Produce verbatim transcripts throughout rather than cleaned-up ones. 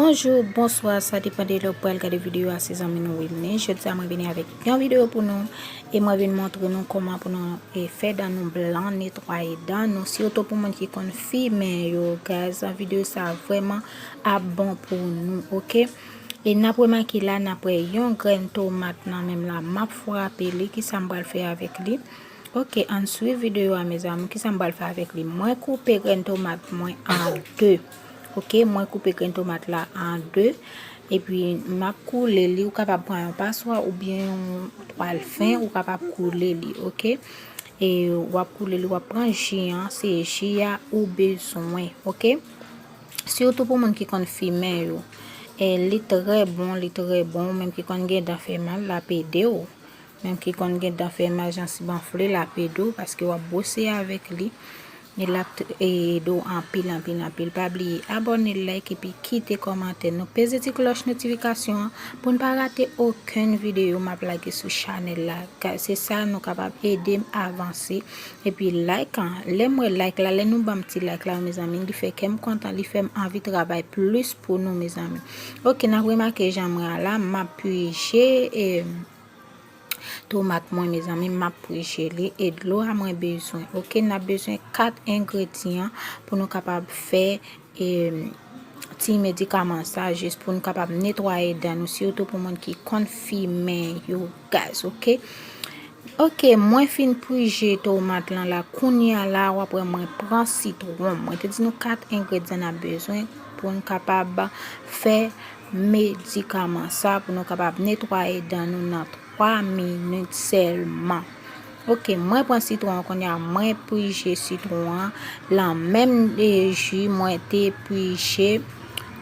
Bonjou, bonswa, sa depann de lè w pral gade videyo a, se zanmi nou Wilney. Jodi a mwen vini avèk yon videyo pou nou, e mwen vin montre nou kòman pou nou, e, fè dan nou blan, netwaye dan nou, sitou pou moun ki konn fimen yo, guys. Videyo sa vrèman ap bon pou nou, oke? E n ap remake la, n ap wè yon grenn tomat nan men m la, m ap frape li, kisa m pral fè avèk li? Oke, ann swiv videyo a, mezanmi. Kisa m pral fè avèk li? Mwen koupe grenn tomat mwen an de. Oke, mwen koupe grenn tomat la an de. Epi, m ap koule li. Ou kapab pran yon paswa oubyen yon twal fen, ou kapab koule li, oke? E w ap koule li, w ap pran ji an, se ji a ou bezwen, oke? Sitou pou moun ki konn fimen yo. E li trè bon, li trè bon, ou menm ki konn gen dan fè mal, l ap ede w. Menm ki konn gen dan fè mal, jansiv anfle, l ap ede w paske w ap bwose avèk li. E l ap t-, ede w anpil, anpil, anpil. Pa bliye abòne, like epi kite kòmantè nou. Peze ti klòch notifikasyon an pou n pa rate okenn videyo m ap lage sou chanèl la. Ka-, se sa nou kapab ede m avanse. Epi like an, lè m wè like la, lè nou ban m ti like la, mezanmi, li fè kè m kontan, li fè m anvi travay plis pou nou, mezanmi. Oke, n ap remake jan mwen an la, m ap pije, e, tomat mwen, mezanmi, m ap pije li e dlo a mwen bezwen. Oke, n ap bezwen kat engredyan pou nou kapab fè, e, ti medikaman sa, jis pou nou kapab netwaye dan nou, sitou pou moun ki konn fimen yo, guys, oke? Oke, mwen fin pije tomat lan la. Kounye a la, w ap wè mwen pran sitwon. Mwen te di nou kat engredyan n ap bezwen pou n kapab fè medikaman sa, pou nou kapab netwaye dan nou nan twa minit sèlman. Oke, mwen pran sitwon an kounye a, mwen pije sitwon an lan menm, e, ji mwen te pije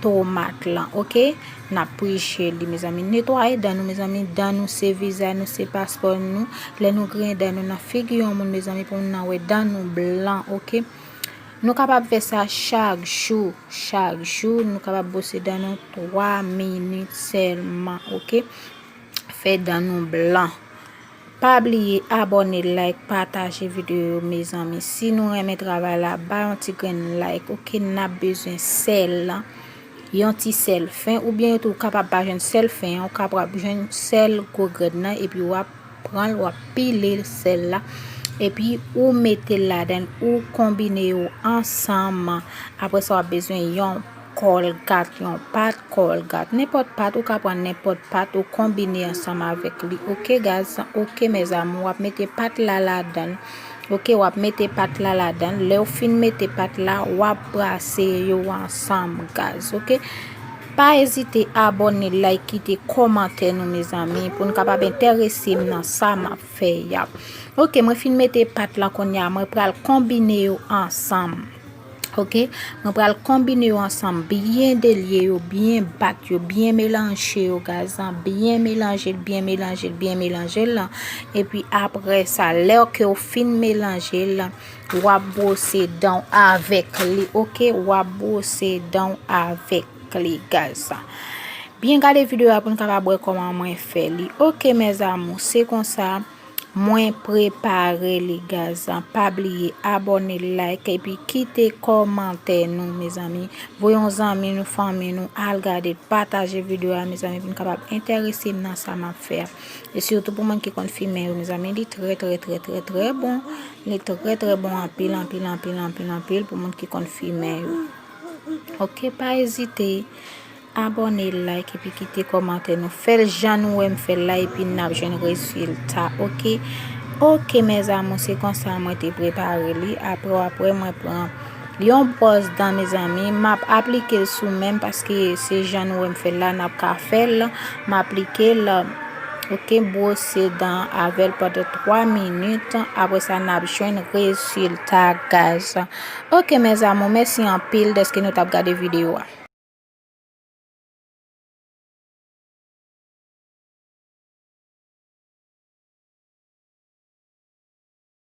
tomat lan, oke? N ap pije li, mezanmi. Netwaye dan nou, mezanmi. Dan nou se vizaj nou, se paspò nou. Lè nou griyen dan nou nan figi yon moun, mezanmi, pou moun nan wè dan nou blan, oke? Nou kapab fè sa chak jou, chak jou. Nou kapab bwose dan nou twa minit sèlman, oke? Fè dan nou blan. Pa bliye abòne, like, pataje videyo yo, mezanmi. Si nou renmen travay la, ba yon ti grenn like, oke? N ap bezwen sèl, yon ti sèl fen, oubyen tou, ou kapab pa jwenn sèl fen an, ou kapab jwenn sèl gwo grenn nan, epi w ap pran l, w ap pile sèl la, epi ou mete l ladan l, ou konbine yo ansanm. Apre sa, w ap bezwen yon kòlgat, yon pat kòlgat, nenpòt pat, ou ka pran nenpòt pat, ou konbine ansanm avèk li. Oke, guys, oke, mes amours, w ap mete pat la ladan l. Oke, w ap mete pat la ladan l. Lè w fin mete pat la, w ap brase yo ansanm, guys, oke? Pa ezite abòne, like, kite kòmantè nou, mezanmi, pou n kapab enterese m nan sa m ap fè a. Oke, mwen fin mete pat la kounye a, mwen pral konbine yo ansanm. Oke, mwen pral konbine yo ansanm, byen delye yo, byen bat yo, byen melanje yo, guys, byen melanje l, byen melanje l, byen melanje l. Epi apre sa, lè ke w fin melanje l, w ap bwose dan w avèk li, oke? W ap bwose dan w avèk li, guys. Byen gade videyo a pou n kapab wè kòman mwen fè li. Oke, mes amours, se konsa mwen prepare li, guys. Pa bliye abòne, like, epi kite kòmantè nou, mezanmi. Voye yon zanmi nou, fanmi nou, al gade, pataje videyo a, mezanmi, pou n kapab enterese m nan sa m ap fè a. E sitou pou moun ki konn fimen yo, mezanmi, li trè, trè, trè, trè, trè bon. Li trè, trè bon anpil, anpil, anpil, anpil, anpil pou moun ki konn fimen yo. Oke, pa ezite. Abòne, like, epi kite kòmantè nou. Fè l jan nou wè m fè l la, epi n ap jwenn rezilta, oke? Oke, mes amours, se konsa mwen te prepare li. Apre, apre, mwen pran yon bwòs dan, mezanmi. M ap aplike l sou men m, paske se jan nou wè m fè l la, n ap ka fè l. M aplike l, oke, bwose dan avè l pandan twa minit. Apre sa, n ap jwenn rezilta, guys. Oke, mes amours, mèsi anpil dèske nou t ap gade videyo a.